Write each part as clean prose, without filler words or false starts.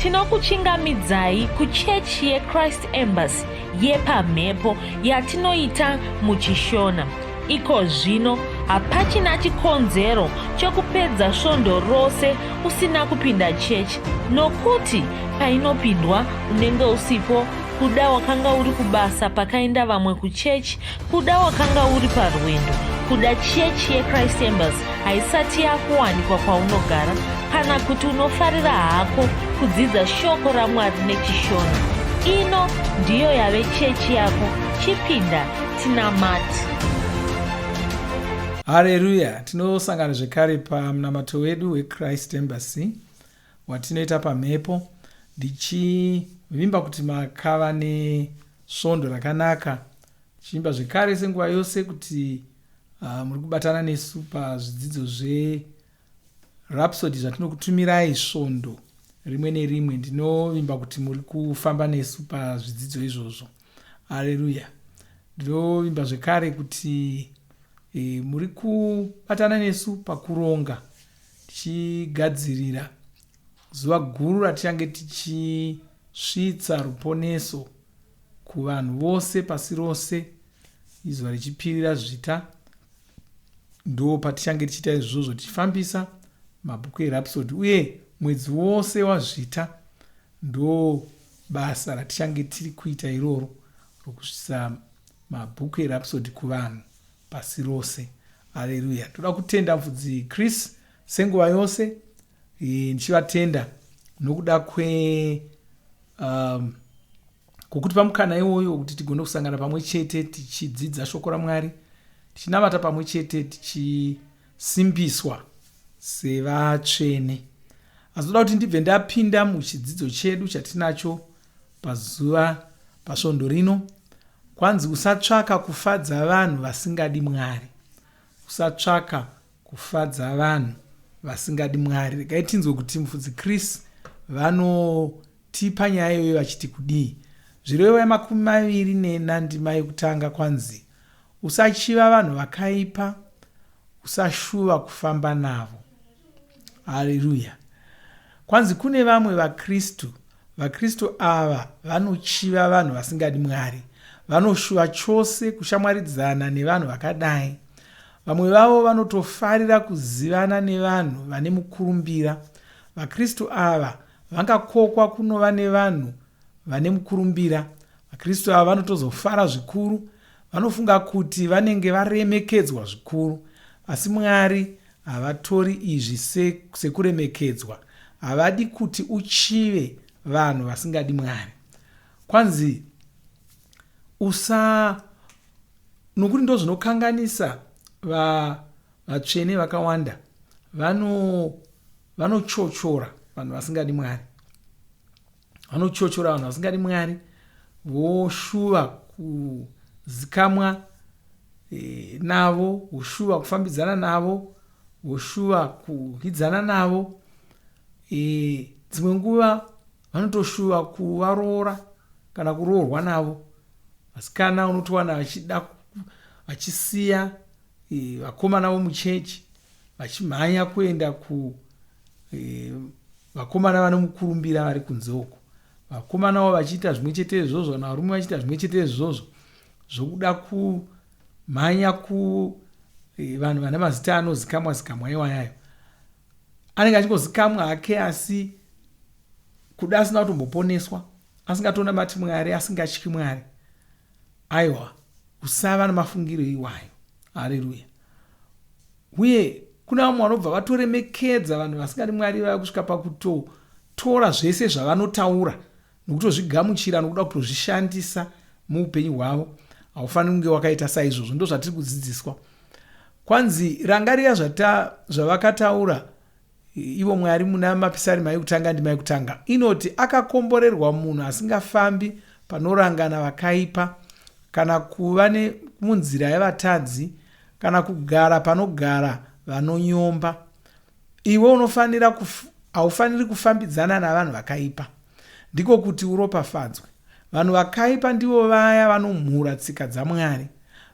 Tinokuchingamidzai kuchechi yeChrist Embassy yepamhepo yatinoita muchiShona. Iko zvino hapachina chikonzero chekupedza svondo rose usina kupinda chechi nokuti painopindwa unenge usipo kuda wakanga uri kubasa pakaenda vamwe kuchechi kuda wakanga uri parwendo kuda chechi yechrist embassy haisati yakuwanikwa kwaunogara kana kuti unofarira hako kudzidza shoko ramwari nechishona ino ndiyo yave chechi yako chipinda tinamati Hareruya! Tinosangana zvekare pamunamato wedu weChrist Embassy watinoita pamhepo ndichivimba kuti makava nesvondo rakanaka ndichivimba zvekare senguva yose kuti uh, muri kubatana nesu pazvidzidzo zverhapsody zvatinokutumirai svondo rimwe nerimwe ndinovimba kuti muri kufamba nesu pazvidzidzo izvozvo Aleluya. Ndinovimba zvekare kuti e, muri kubatana nesu pakuronga tichigadzirira zuva guru ratichange tichisvitsa ruponeso kuvanhu vose pasi rose izuva rechipiri razvita ndo patichange tichiita izvozvo tichifambisa mabhuku erhapsody uye mwedzi wose wazvita Ndo basa ratichange tiri kuita iroro rokusvitsa mabhuku eRhapsody kuvanhu pasi rose. Aleluya. Ndoda kutenda mfudzi Chris senguva yose e, ndichivatenda nokuda kwe um, kwokutipa mukana iwoyo wekuti tigone kusangana pamwe chete tichidzidza shoko raMwari, tichinamata pamwe chete tichisimbiswa sevatsvene. Asi ndoda kuti ndibve ndapinda muchidzidzo chedu chatinacho pazuva pasvondo rino. Kwanzi usatsvaka kufadza vanhu vasingadi Mwari. Usatsvaka kufadza vanhu vasingadi Mwari. Regai tinzwe kuti mufudzi Chris vanotipa nyaya iyoyo vachiti kudii. Zvirevo yamakumi maviri nena ndima yekutanga kwanzi usachiva vanhu vakaipa, usashuva kufamba navo. Haleluya. Kwanzi kune vamwe vaKristu, vaKristu ava vanochiva vanhu vasingadi Mwari. Vanoshuva chose kushamwaridzana nevanhu vakadai. Vamwe vavo vanotofarira kuzivana nevanhu vane mukurumbira. VaKristu ava vangakokwa kunova nevanhu vane mukurumbira. VaKristu ava vanotozofara zvikuru. Vanofunga kuti vanenge varemekedzwa zvikuru. Asi Mwari Havatori izvi se, sekuremekedzwa. Havadi kuti uchive vanhu vasingadi Mwari. Kwanzi usa nokuti ndozvinokanganisa va, vatsvene vakawanda vano vanochochora vanhu vasingadi Mwari. Vanochochora vanhu vasingadi Mwari voshuva kuzikamwa e, navo voshuva kufambidzana navo voshuva kudyidzana navo e, dzimwe nguva vanotoshuva kuvaroora kana kuroorwa navo vasikana unotowana vachida vachisiya e, vakomana vomuchechi vachimhanya kuenda ku e, vakomana vanomukurumbira vari kunze uko vakomanawo vachiita zvimwe chete izvozvo kana varume vachiita zvimwe chete izvozvo zvokuda kumhanya ku e, vanhu vane mazita anozikamwa zikamwa iwayayo anenge achingozikamwa hake asi kuda asina kutomboponeswa asingatonamati mwari asingatyi mwari aiwa usava nemafungiro iwayo haleluya uye kuna vamwe vanobva vatoremekedza vanhu vasingadi mwari vaya kusvika pakutotora zvese zvavanotaura nokutozvigamuchira nokuda kutozvishandisa muupenyu hwavo haufaniri kunge wakaita saizvozvo ndo zvatiri kudzidziswa kwanzi rangarira zvavakataura ivo mwari muna mapisarima yekutanga ndima yekutanga inoti akakomborerwa munhu asingafambi panorangana vakaipa kana kuva munzira yevatadzi kana kugara panogara vanonyomba Iwe unofanira kuf, haufaniri kufambidzana navanhu vakaipa. Ndiko kuti uropafadzwe. Vanhu vakaipa ndivo vaya vanomhura tsika dzaMwari,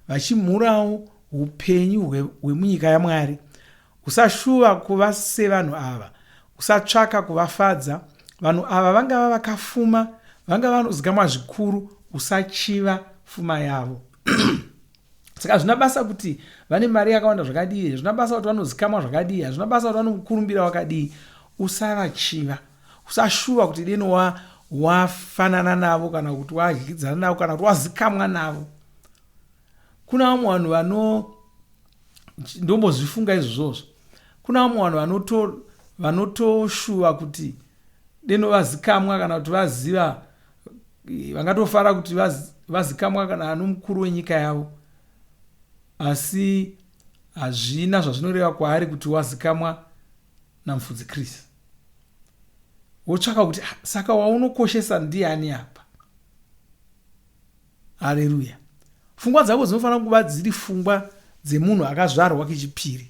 vachimhurawo upenyu hwemunyika yaMwari. Usashuva kuva sevanhu ava. Usatsvaka kuvafadza. Vanhu ava vangava vakafuma, vangava vanozikamwa zvikuru, usachiva fuma yavo. Saka hazvina basa kuti vane mari yakawanda zvakadii, hazvina basa kuti vanozikamwa zvakadii, hazvina basa kuti vanokurumbira wakadii, usavachiva. Usashuva kuti deno wa wafanana navo kana kuti wadyidzana navo kana kuti wazikamwa navo. Kuna vamwe vanhu vano ndombozvifunga izvozvozvo. Kuna vamwe vanhu vanoto vanotoshuva kuti deno vazikamwa kana kuti vaziva vangatofara kuti vazikamwa kana anomukuru wenyika yavo asi hazvina zvazvinoreva kwaari kuti wazikamwa namufudzi Chris. Wotsvaka kuti ah, saka waunokoshesa ndiani apa? Haleluya. Pfungwa dzako dzinofanira kuva dziri pfungwa dzemunhu akazvarwa kechipiri.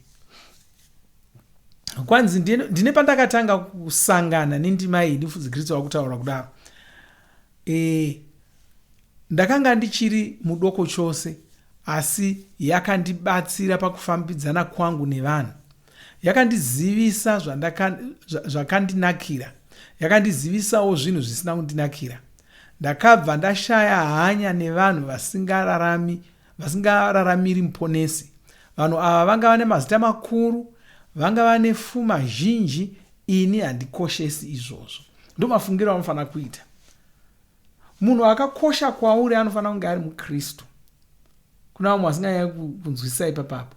Kwanzi ndine pandakatanga kusangana nendima iyi ndimufudzi Kristu vakutaura kudaro. E, ndakanga ndichiri mudoko chose asi yakandibatsira pakufambidzana kwangu nevanhu. Yakandizivisa zvakandinakira. Yakandizivisawo zvinhu zvisina kundinakira. Ndakabva ndashaya hanya nevanhu vasingararami vasingararamiri Muponesi. Vanhu ava vangava nemazita makuru, vangava nefuma zhinji, ini handikoshesi izvozvo. Ndomafungiro amunofanira kuita. Munhu akakosha kwauri anofanira kunge ari muKristu. Kuna vamwe vasinganyanya kunzwisisa ipapapo.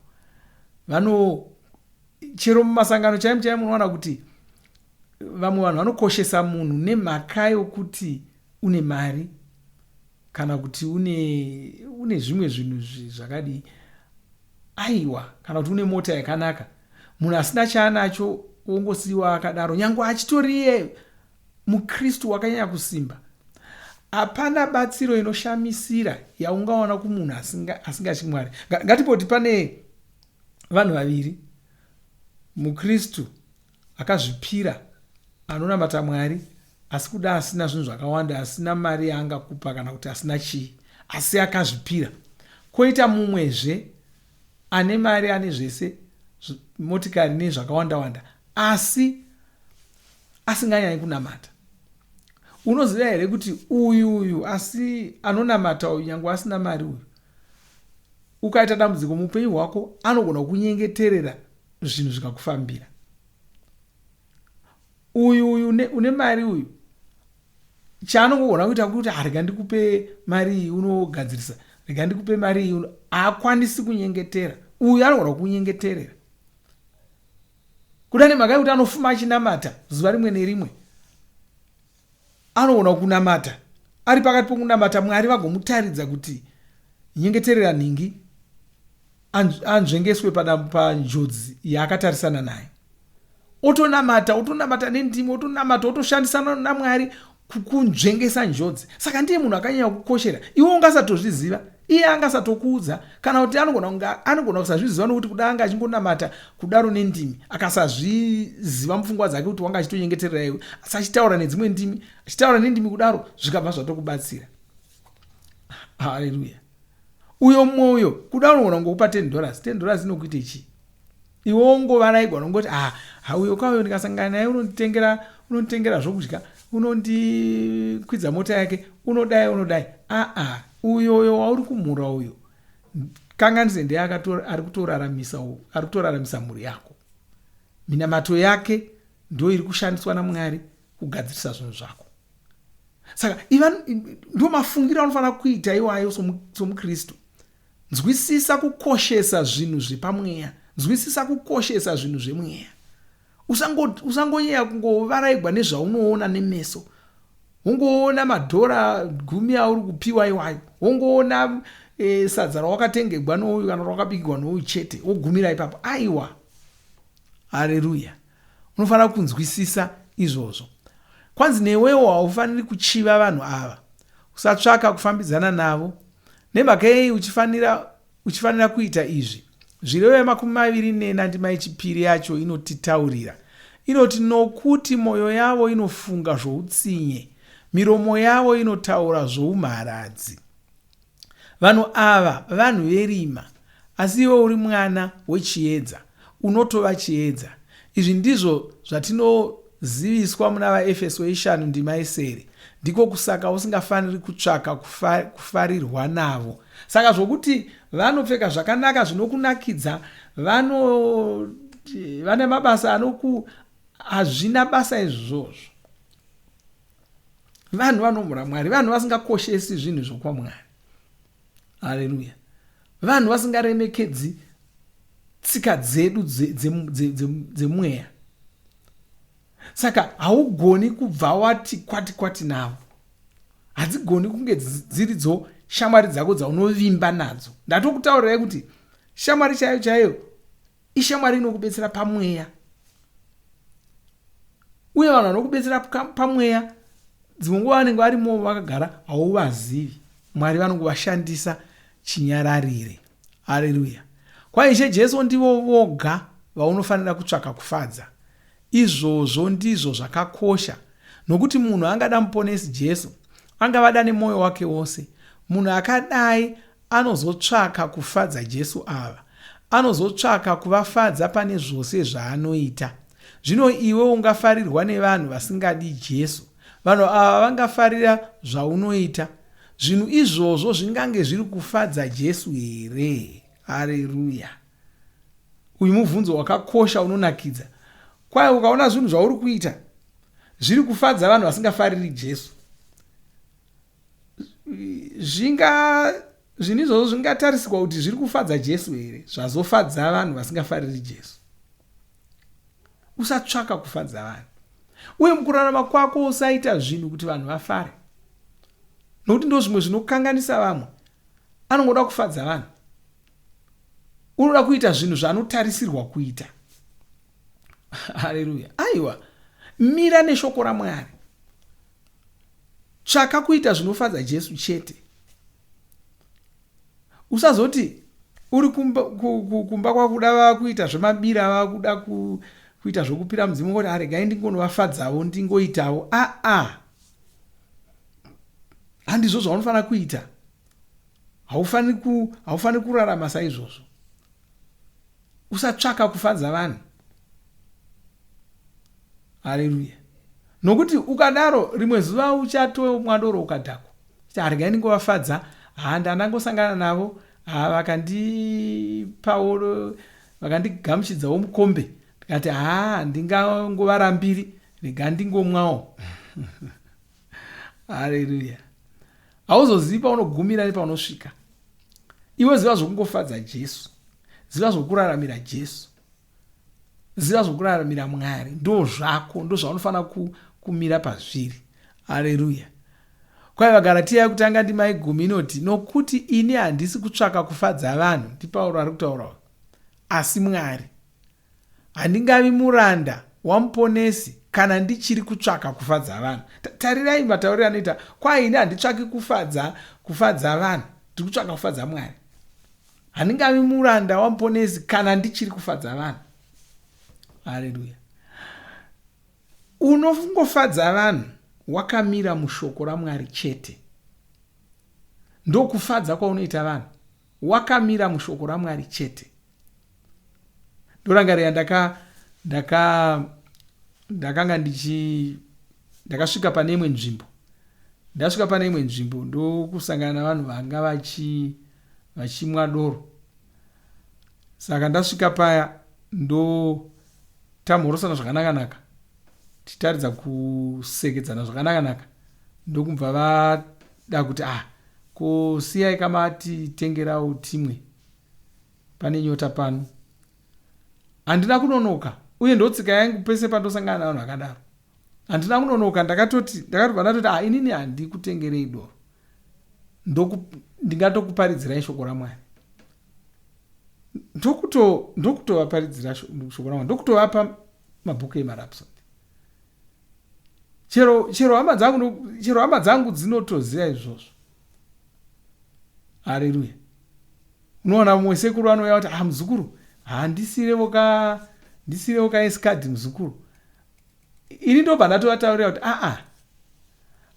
Vano chero mumasangano chaimo chaimo unowana kuti vamwe vanhu vanokoshesa munhu nemhaka yokuti une mari kana kuti une une zvimwe zvinhu zvakadii aiwa kana kuti une mota yakanaka munhu asina chaanacho wongosiyiwa akadaro nyange achitoriye mukristu wakanyanya kusimba hapana batsiro inoshamisira yaungawana kumunhu asingatyi mwari ngatipoti pane vanhu vaviri mukristu akazvipira anonamata Mwari asi kuda asina zvinhu zvakawanda asina mari yaangakupa kana kuti asina chii asi akazvipira koita mumwezve ane mari ane zvese motikari nezvakawanda wanda asi asinganyanyi kunamata unoziva here kuti uyu uyu asi anonamata uyu nyange asina mari uyu ukaita dambudziko muupenyu hwako anogona kunyengeterera zvinhu zvikakufambira uyu uyu une, une mari uyu chaanongogona kuita kuti ah, rega ndikupe mari iyi unogadzirisa rega ndikupe mari iyi haakwanisi kunyengetera uyu anogona kunyengeterera kuda nemhaka yekuti anofuma achinamata zuva rimwe nerimwe anogona kunamata ari pakati pokunamata mwari vagomutaridza kuti nyengeterera nhingi anzvengeswe panjodzi yaakatarisana nayo otonamata otonamata nendimi otonamata otoshandisana namwari kukunzvengesa njodzi saka ndiye munhu akanyanya kukoshera iwe ungasatozviziva iye angasatokuudza kana kuti anogona kunge anogona kusazviziva nokuti kuda anga achingonamata kudaro nendimi akasazviziva mupfungwa dzake kuti wanga achitonyengeterera iwe asi achitaura nedzimwe ndimi achitaura nendimi kudaro zvikabva zvatokubatsira haleluya uyo mumwe uyo kuda unogona kungokupa 10 dollars 10 dollars inokuite chii iwe wongovaraigwa nongoti ah hauyo kauyo ndikasangana naye unonditengera unonditengera zvokudya unondikwidza mota yake unodai unodai aa uyoyo wauri kumhura uyo kanganise ndiye ari kutoraramisa ari kutoraramisa mhuri yako minamato yake ndo iri kushandiswa namwari kugadzirisa zvinhu zvako saka iva ndo mafungiro anofanira kuita iwayo somukristu Nzwisisa kukoshesa zvinhu zvepamweya. Nzwisisa kukoshesa zvinhu zvemweya. Usangonyanya kungovaraigwa nezvaunoona nemeso. Wongoona madhora gumi auri kupiwa iwayo. Wongoona e, sadza rawakatengegwa nouyu kana rawakabikirwa nouyu chete. Wogumira ipapo. Aiwa. Hareruya. Unofanira kunzwisisa izvozvo. Kwanzi newewo haufaniri kuchiva vanhu ava. Usatsvaka kufambidzana navo. Nemhaka yei uchifanira, uchifanira kuita izvi? Zvirevo yemakumi maviri nena ndima yechipiri yacho inotitaurira. Inoti, Nokuti mwoyo yavo inofunga zvoutsinye, miromo yavo inotaura zvoumharadzi. Vanhu ava vanhu verima, asi iwe uri mwana wechiedza, unotova chiedza. Izvi ndizvo zvatino, Zvinoziviswa muna vaEfeso ishanu ndima yesere. Ndiko kusaka usingafaniri kutsvaka kufa, kufarirwa navo. Saka zvokuti vanopfeka zvakanaka zvinokunakidza, vano vane mabasa anoku hazvina basa izvozvo. Vanhu vanomhura Mwari, vanhu vasingakoshesi zvinhu zvokwaMwari. Haleluya. Vanhu vasingaremekedzi tsika dzedu dzemweya. Saka haugoni kubva wati kwati kwati navo. Hadzigoni kunge dziridzo shamwari dzako dzaunovimba nadzo. Ndatokutaurirai kuti shamwari chaiyo chaiyo ishamwari inokubetsera pamweya. Uye vanhu vanokubetsera pamweya dzimwe nguva vanenge varimo vakagara hauvazivi. Mwari vanongovashandisa chinyararire. Haleluya. KwaIshe Jesu ndivo voga vaunofanira kutsvaka kufadza. Izvozvo ndizvo zvakakosha nokuti munhu angada Muponesi Jesu, angavada nemwoyo wake wose. Munhu akadai anozotsvaka kufadza Jesu ava. Anozotsvaka kuvafadza pane zvose zvaanoita. Zvino iwe ungafarirwa nevanhu vasingadi Jesu. Vanhu ava vangafarira zvaunoita. Zvinhu izvozvo zvingange zviri kufadza Jesu here? Hareruya! Uyu mubvunzo wakakosha unonakidza. Kwai ukaona zvinhu zvauri kuita zviri kufadza vanhu vasingafariri Jesu, zvinga zvinhu izvozvo zvingatarisirwa kuti zviri kufadza Jesu here zvazofadza vanhu vasingafariri Jesu? Usatsvaka kufadza vanhu. Uye mukurarama kwako usaita zvinhu kuti vanhu vafare. Nokuti ndozvimwe zvinokanganisa vamwe. Anongoda kufadza vanhu. Unoda kuita zvinhu zvaanotarisirwa kuita. Haleluya. Aiwa. Mira neshoko raMwari. Tsvaka kuita zvinofadza Jesu chete. Usazoti uri kumba, kumba kwakuda vakuita zvemabira vakuda kuita zvokupira mudzimu ngoti aregai ah, ndingonovafadzawo ndingoitawo aa ah, handizvo zvaunofanira kuita haufaniri kurarama saizvozvo usatsvaka kufadza vanhu haleluya nokuti ukadaro rimwe zuva uchatomwa doro ukadhakwa kuti haregai ndingovafadza haa ndandangosangana navo haa vakandipawo vakandigamuchidzawo mukombe ndikati haa ndingangovarambiri rega ndingomwawo haleluya hauzozivi paunogumira nepaunosvika iwe ziva zvokungofadza jesu ziva zvokuraramira jesu ziva zvokuraramira mwari ndo zvako ndo zvaunofanira kumira pazviri haleluya kwai vagaratiya yekutanga ndima yegumi inoti nokuti ini handisi kutsvaka kufadza vanhu ndipauro ari kutaura asi mwari Handingavi muranda waMuponesi kana ndichiri kutsvaka kufadza vanhu. Tarirai matauriro anoita kwai ini handitsvaki kufadza kufadza vanhu, ndiri kutsvaka kufadza Mwari. Handingavi muranda waMuponesi kana ndichiri kufadza vanhu. Haleluya. Unongofadza vanhu wakamira mushoko raMwari chete. Ndokufadza kwaunoita vanhu wakamira mushoko raMwari chete. Ndorangarira ndaka ndaka ndakanga ndichi ndakasvika pane imwe nzvimbo ndasvika pane imwe nzvimbo ndokusangana navanhu vanga vachi vachimwa doro saka ndasvika paya ndotamhorosana zvakanakanaka tichitaridza kusekedzana zvakanakanaka ndokubva vada kuti ah ko siyai kamatitengerawo timwe Pane nyota pano. Handina kunonoka uye ndotsika yangu pese pandosangana navanhu vakadaro. Handina kunonoka ndakatoti ndakatobva ndatoti ah inini handikutengerei doro. Ndoku ndingatokuparidzirai shoko raMwari. Ndokuto ndokutovaparidzira shoko raMwari. Ndokutovapa mabhuku emarhapsody. Chero chero hama dzangu chero hama dzangu dzinotoziva izvozvo. Haleluya. Unoona mumwe sekuru anouya kuti ah muzukuru handisirevo ka ndisirevo ka escard muzukuru. Ini ndobva ndatovataurira kuti aa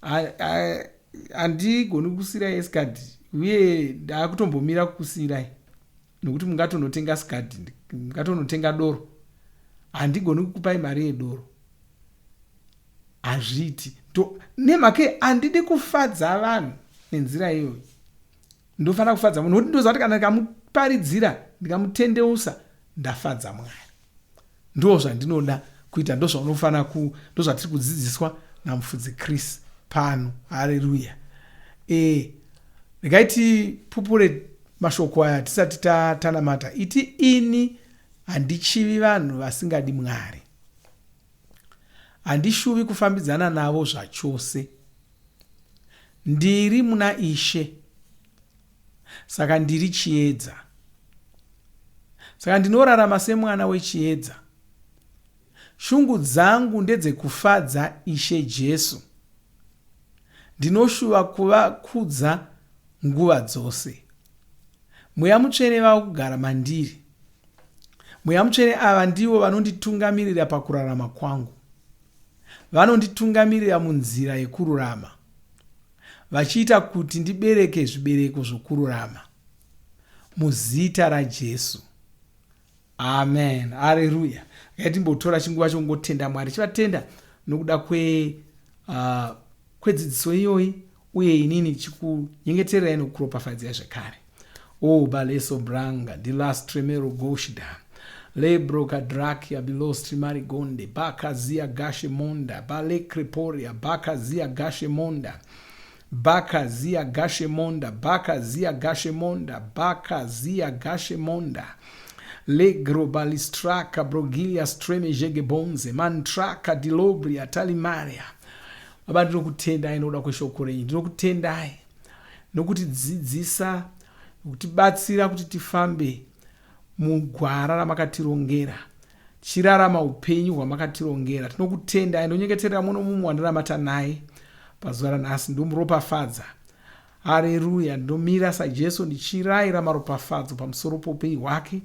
ah, handigoni kukusiirai escard uye ndakutombomira kukusiirai nokuti mungatonotenga scard mungatonotenga doro handigoni kukupai mari yedoro. Hazviiti nemhaka handidi kufadza vanhu nenzira iyoyo. Ndofanira kufadza munhu nokuti ndoziva kuti kana ndikamuparidzira ndikamutendeusa ndafadza Mwari. Ndo zvandinoda kuita, ndozvaunofanira ku ndozvatiri kudzidziswa namufudzi Chris pano. Haleluya. E, regai tipupure mashoko aya tisati tanamata. Iti ini handichivi vanhu vasingadi Mwari. Handishuvi kufambidzana navo zvachose. Ndiri muna Ishe. Saka ndiri chiedza. Saka ndinorarama semwana wechiedza. Shungu dzangu ndedzekufadza Ishe Jesu. Ndinoshuva kuvakudza nguva dzose. Mweya Mutsvene vava kugara mandiri. Mweya Mutsvene ava ndivo vanonditungamirira pakurarama kwangu. Vanonditungamirira munzira yekururama, vachiita kuti ndibereke zvibereko zvokururama. Muzita raJesu. Amen. Haleluya. Regai timbotora chinguva chokungotenda Mwari. Tichivatenda nokuda kwe uh, kwedzidziso iyoyi uye inini ndichikunyengetererai nokukuropafadzai zvekare. O baleso branga dilastremero goshda lebro kadrakia bilostri marigonde bakazia gashe monda balekreporia bakazia gashe monda bakazia gashe monda bakazia gashe monda bakazia gashe monda legro balistraka brogilia streme jegebonze mantraka dilobria talimaria. Baba, ndinokutendai nokuda kweshoko renyu. Ndinokutendai nokutidzidzisa, nokutibatsira kuti tifambe mugwara ramakatirongera, tichirarama upenyu hwamakatirongera. Tinokutendai. Ndonyengeterera mumwe nomumwe wandinamata naye pazuva ranhasi. Ndomuropafadza. Hareruya. Ndinomira saJesu ndichirayira maropafadzo pamusoro poupenyu hwake,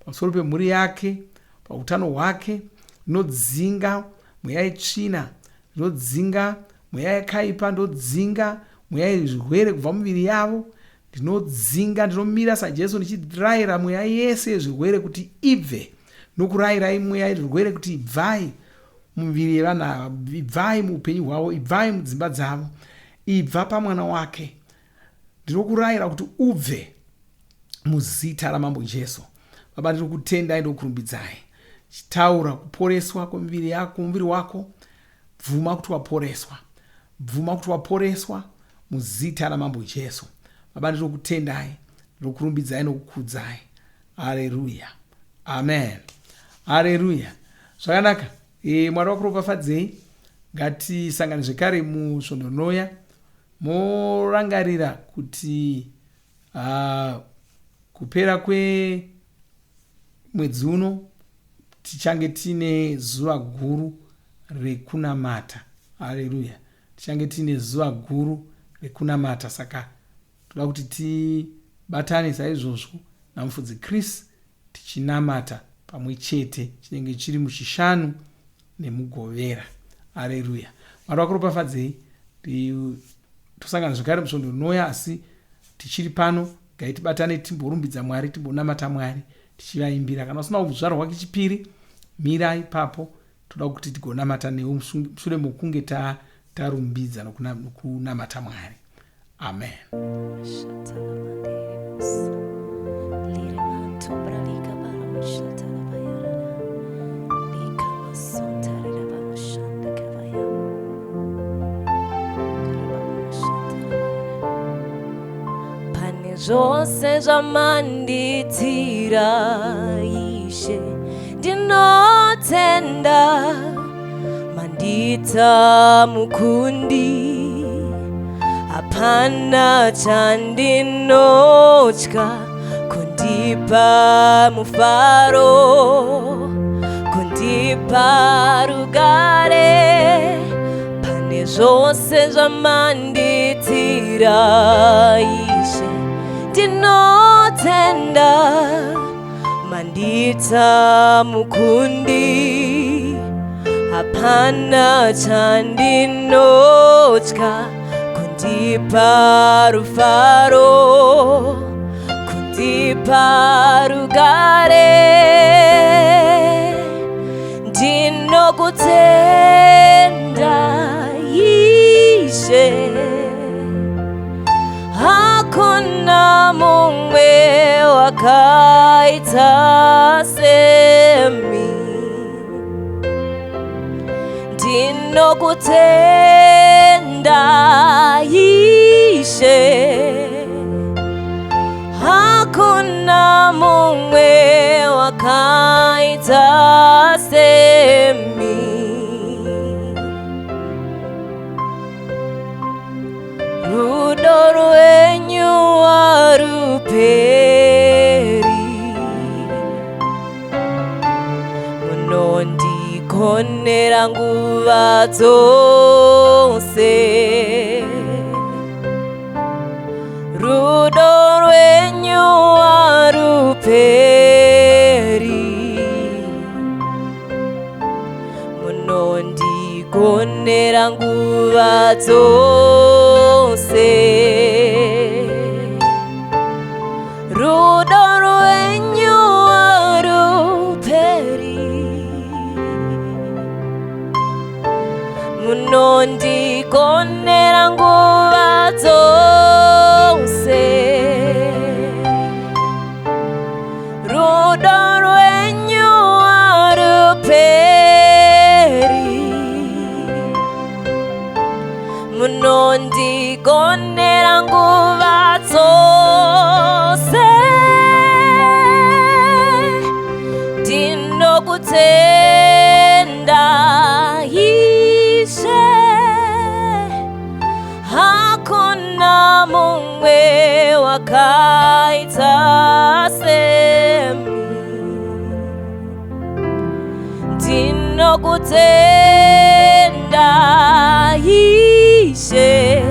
pamusoro pemhuri yake, pautano hwake. Ndinodzinga mweya yetsvina, ndinodzinga mweya yakaipa, ndodzinga mweya yezvirwere kubva muviri yavo. Ndinodzinga, ndinomira saJesu ndichirayira mweya yese yezvirwere kuti ibve, nokurayirai mweya yezvirwere kuti ibvai mumiviri yevana ava, ibvai muupenyu hwavo, ibvai mudzimba dzavo, ibva pamwana wake. Ndinokurayira kuti ubve muzita raMambo Jesu. Baba, ndinokutendai, ndokurumbidzai. Chitaura kuporeswa kwemiviri yako, muviri wako. Bvuma kuti waporeswa. Bvuma kuti waporeswa muzita raMambo Jesu. Baba, ndinokutendai, ndinokurumbidzai nokukudzai. Haleluya. Amen. Haleluya. Zvakanaka. E, Mwari wakuropafadzei. Ngatisangane zvekare musvondo rinouya. Morangarira kuti kupera kwemwedzi uno tichange tine zuva guru rekunamata. Haleluya. Tichange tine zuva guru rekunamata, saka toda kuti tibatane saizvozvo naMufudzi Chris tichinamata pamwe chete. Chinenge chiri muChishanu neMugovera. Haleluya. Mwari vakuropafadzei. Tosangana zvekare musvondo rinouya, asi tichiri pano gai tibatane timborumbidza Mwari, timbonamata Mwari tichivaimbira. Kana usina kuzvarwa kechipiri, mira ipapo. Toda kuti tigonamata newe mushure mokunge tarumbidza nokunamata Mwari. Amen. Pane zvose zvamandiitira Ishe, ndinotenda mandiita mukundi, hapana chandinotya, kundipa mufaro, kundipa rugare pane zvose zvamandiitira Ishe, ndinotenda mandiita mukundi, hapana chandinotya, kundipa rufaro, kundipa rugare. Ndinokutenda. Ndinokutenda Ishe, hakuna mumwe wakaita semi. Rudo rwenyu haruperi, munondigonera nguva dzose. Rudo rwenyu haruperi, munondigonera nguva dzose. Rudo rwenyu haruperi, munondigonera nguva dzose. Rudo rwenyu haruperi, munondigonera nguva dzose. Ndinokutenda Ishe, hakuna mumwe wakaita semi. Ndinokutenda Ishe,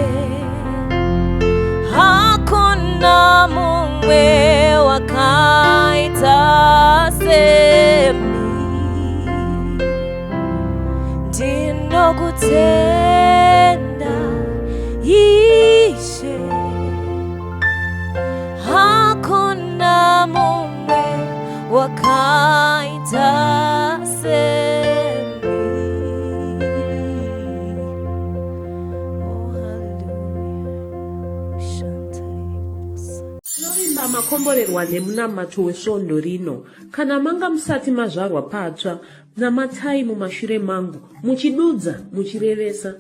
hakuna mumwe wakaita semi. Ndinokutenda Ishe, hakuna mumwe wakaita semi. Oh, hallelujah. Shantaribosa. Tinovimba makomborerwa nemunamato wesvondo rino. Kana manga musati mazvarwa patsva, namatai mumashure mangu, muchidudza, muchirevesa.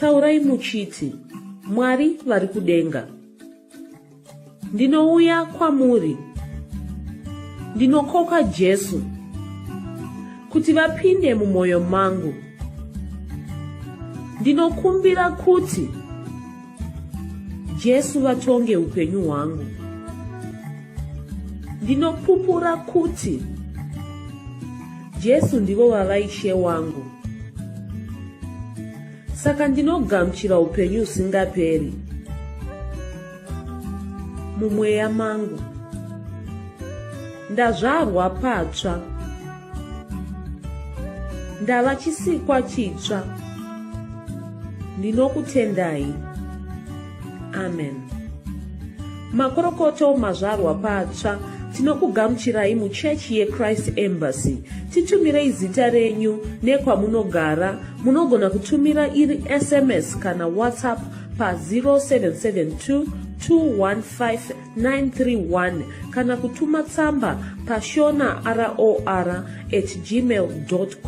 Taurai muchiti, Mwari vari kudenga. Ndinouya kwamuri. Ndinokoka Jesu kuti vapinde mumwoyo mangu. Ndinokumbira kuti Jesu vatonge upenyu hwangu. Ndinopupura kuti Jesu ndivo vava Ishe wangu. Saka ndinogamuchira upenyu husingaperi mumweya mangu. Ndazvarwa patsva. Ndava chisikwa chitsva. Ndinokutendai. Amen. Makorokoto mazvarwa patsva. Tinokugamuchirai muchechi yeChrist Embassy. Titumirei zita renyu nekwamunogara. Munogona kutumira iri SMS kana WhatsApp pa 0772 215 931 kana kutuma tsamba pashona ror at gmail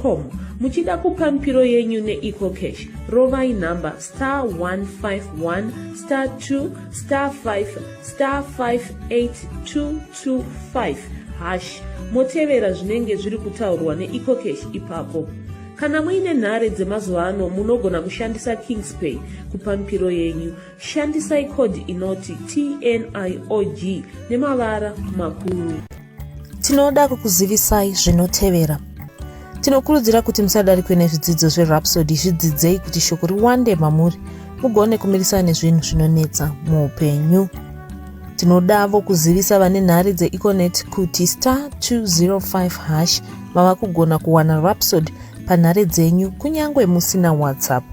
com. Muchida kupa mipiro yenyu neEcoCash, rovai nhamba star 151 star 2 star 5 star 58225 hash, motevera zvinenge zviri kutaurwa neEcoCash ipapo. Kana muine nhare dzemazuva ano, munogona kushandisa Kingspay kupa mipiro yenyu. Shandisai code inoti TNIOG nemavara makuru. Tinoda kukuzivisai zvinotevera. Tinokurudzira kuti musadarikwe nezvidzidzo zveRhapsody. Zvidzidzei kuti shoko riwande mamuri, mugone kumirisana nezvinhu zvinonetsa muupenyu. Tinodavo kuzivisa vane nhare dzeEconet kuti star 205 hash mava kugona kuwana Rhapsody panhare dzenyu kunyange musina WhatsApp.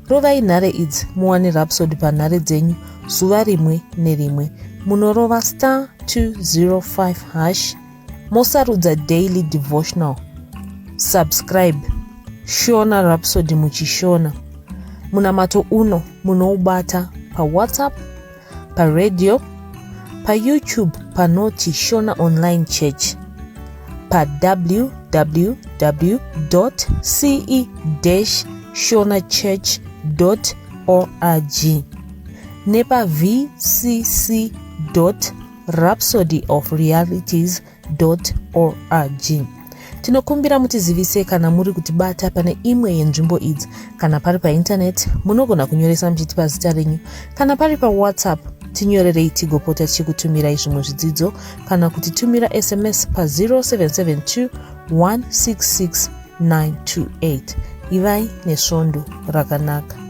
Rovai nhare idzi muwane Rhapsody panhare dzenyu zuva rimwe nerimwe. Munorova star 205 hash, mosarudza daily devotional, subscribe Shona Rhapsody muchishona. Munamato uno munoubata paWhatsApp, paradio, paYouTube panoti Shona Online Church, pa www ce shonachurch org nepavcc rhapsody of realities org. Tinokumbira mutizivise kana muri kutibata pane imwe yenzvimbo idzi. Kana pari paintaneti, munogona kunyoresa muchitipa zita renyu. Kana pari paWhatsApp, tinyorerei tigopota tichikutumirai zvimwe zvidzidzo kana kutitumira SMS pa 0772 166 928. Ivai nesvondo rakanaka.